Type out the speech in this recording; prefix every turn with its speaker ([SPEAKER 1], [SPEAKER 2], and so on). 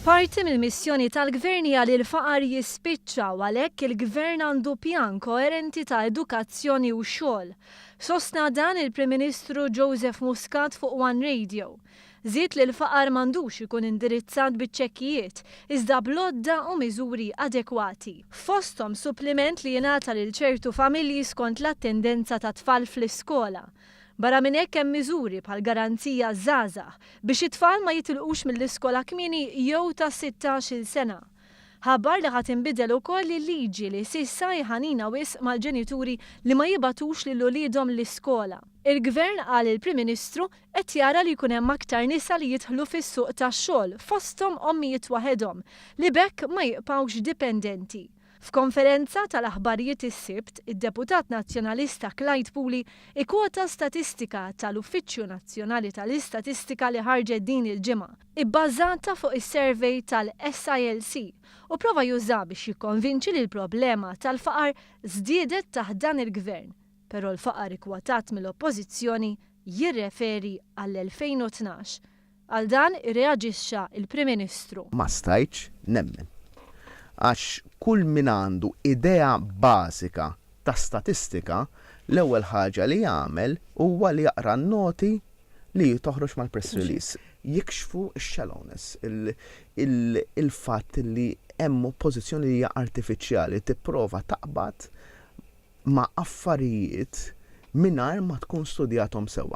[SPEAKER 1] Parti mill-missjoni tal-Gvern hija li l-faqar jispiċċa u għalhekk il-Gvern għandu pjan koerenti ta' edukazzjoni u xogħol. Sostna dan il-Prim Ministru Joseph Muscat fuq One Radio. Żied li l-faqar m'għandux ikun indirizzat biċ-ċekkijiet, iżda bl-għodda u miżuri adekwati. Fosthom suppliment li jingħata lil ċertu familji skont l-attendenza tat-tfal fl-iskola. Barra minn hekk hemm miżuri bħal garanzija żgħażagħ biex it-tfal ma jitilqux mill-iskola kmieni jew ta' 16-il sena. Ħabbar li ħa tinbidel ukoll il-liġi li s'issa hi ħanina wisq mal-ġenituri li ma jibagħtux lil uliedhom l-iskola. Il-Gvern, qal il-Prim Ministru, qed jara li jkun hemm aktar nisa li jidħlu fis-suq tax-xogħol fosthom ommijiet waħedhom li b'hekk ma jibqgħux dipendenti. F'konferenza tal-aħbarijiet is-Sibt, id-Deputat Nazzjonalista Clyde Puli ikkwota statistika tal-Uffiċċju Nazzjonali tal-Istatistika li ħarġet din il-ġimgħa, ibbażata fuq is-survey tal-SILC, u prova jużaha biex jikkonvinċi li l-problema tal-faqar żdiedet taħt dan il-Gvern. Però l-faqar ikkwotat mill-Oppożizzjoni jirreferi għall-2012. Għal dan irreaġixxa l-Prim Ministru.
[SPEAKER 2] Ma stajtx nemmen. Għax kull min għandu idea bażika ta' statistika, l-ewwel ħaġa li jagħmel huwa li jaqra n-noti li toħroġ mal-press release. Jikxfu x-shallowness, il-fatt li hemm oppożizzjoni li hija artifiċjali tipprova taqbad ma' affarijiet mingħajr ma tkun studjathom sewwa.